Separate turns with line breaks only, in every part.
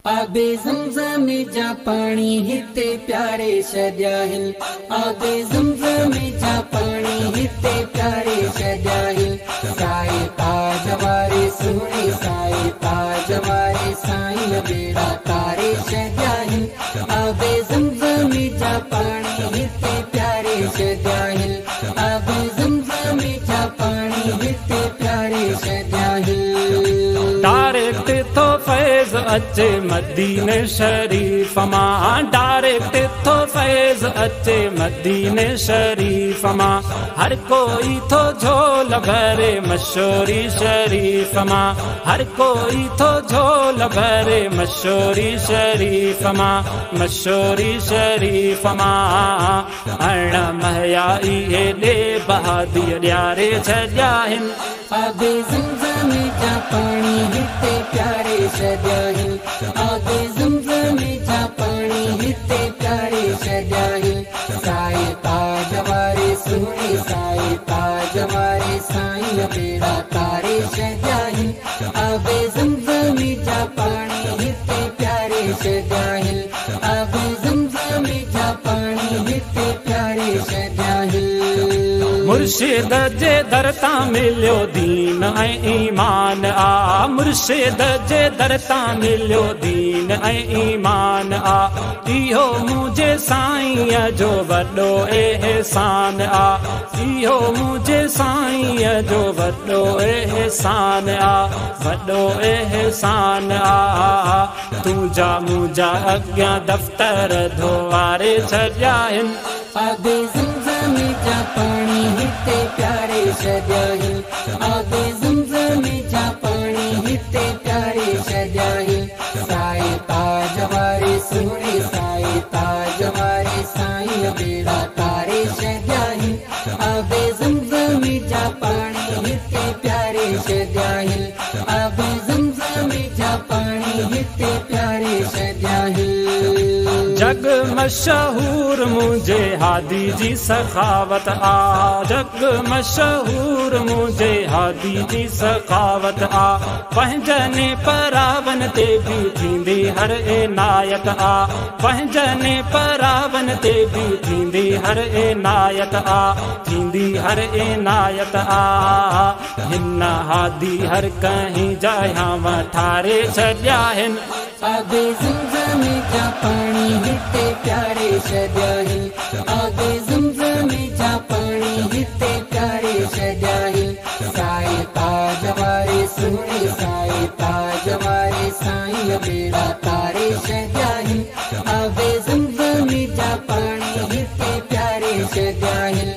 आबे ज़मज़म जा पाणी हिते प्यारे छॾिया आहिनि। आबे ज़मज़म जा पाणी हिते प्यारे छॾिया आहिनि। साए ताज वारे सुहिणे साए ताज वारे साईं बेड़ा तारे छॾिया आहिनि। आबे ज़मज़म जा पाणी हिते प्यारे छॾिया आहिनि। आबे ज़मज़म जा पाणी हिते प्यारे छॾिया आहिनि।
डायरेक्ट थो फैज़ अचे मदीने शरीफ मां, डायरेक्ट थो फैज़ अचे मदीने शरीफ मां। हर कोई थो झोल भरे मशूरी शरीफ मां, हर कोई थो झोल भरे मशूरी शरीफ मां, मशूरी शरीफ मां। अण महया इहे ॾे बहादीअ ॾियारे छॾिया आहिनि।
आबे ज़मज़म जा पाणी हिते प्यारे छॾिया आहिनि। आबे ज़मज़म जा पाणी हिते प्यारे छॾिया आहिनि। साए ताज वारे सुहिणे साए ताज वारे साईं बेड़ा तारे छॾिया आहिनि। आबे ज़मज़म जा पाणी हिते प्यारे छॾिया आहिनि। आबे ज़मज़म जा पाणी हिते प्यारे छॾिया आहिनि।
मुर्शिद जे दर तां मिलियो दीन ऐं ईमान आ, मुर्शिद जे दर तां मिलियो दीन ऐं ईमान आ। इहो मुंहिंजे साईंअ जो वॾो एहसान आ, इहो मुंहिंजे साईंअ जो वॾो एहसान आ, वॾो एहसान आ। तुंहिंजा मुंहिंजा अॻियां दफ़्तर धोवारे छॾिया आहिनि।
आबे ज़मज़म जा पाणी हिते प्यारे छॾिया आहिनि। आबे ज़मज़म जा पाणी हिते प्यारे छॾिया आहिनि। साए ताज वारे सुहिणे साए ताज वारे साईं बेड़ा तारे छॾिया आहिनि। आबे ज़मज़म जा पाणी हिते प्यारे छॾिया आहिनि। आबे ज़मज़म जा पाणी हिते प्यारे छॾिया आहिनि।
जग मशहूर मुंहिंजे हादी जी सखावत आ, जग मशहूर मुंहिंजे हादी जी सखावत आ। पंहिंजनि परावन ते बि थींदी हर इनायत आ, पंहिंजनि परावन ते बि थींदी हर इनायत आ, थींदी हर इनायत आ। हिन हादी हर कंहिं जायां ठारे छॾिया आहिनि।
आबे ज़मज़म जा पाणी हिते प्यारे छॾिया आहिनि। आबे ज़मज़म जा पाणी हिते प्यारे छॾिया आहिनि। साए ताज वारे सुहिणे साए ताज वारे साईं बेड़ा तारे छॾिया आहिनि। आबे ज़मज़म जा पाणी हिते प्यारे छॾिया आहिनि।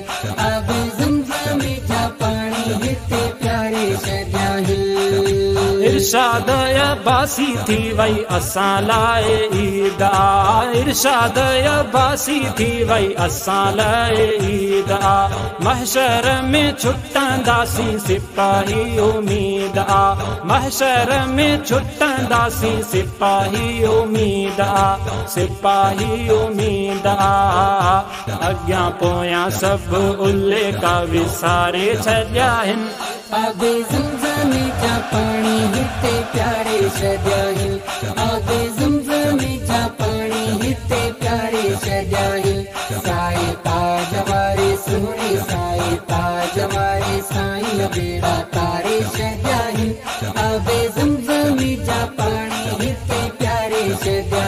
आबे ज़मज़म जा पाणी हिते प्यारे छॾिया आहिनि।
इरशाद अब्बासी थी वई असां लाइ ईद आ, इरशाद अब्बासी थी वई असां लाइ ईद आ। महशर में छुटंदासीं सिपाही उम्मीद आ, महशर में छुटंदासीं सिपाही उम्मीद आ, सिपाही उम्मीद आ। अॻियां पोयां सभु उल्ले का विसारे छॾिया आहिनि।
आबे ज़मज़म जा पाणी हिते प्यारे छॾिया आहिनि। आबे ज़मज़म जा पाणी हिते प्यारे छॾिया आहिनि। साए ताज वारे सुहिणे साए ताज वारे साईं बेड़ा तारे छॾिया आहिनि। आबे ज़मज़म जा पाणी हिते प्यारे छॾिया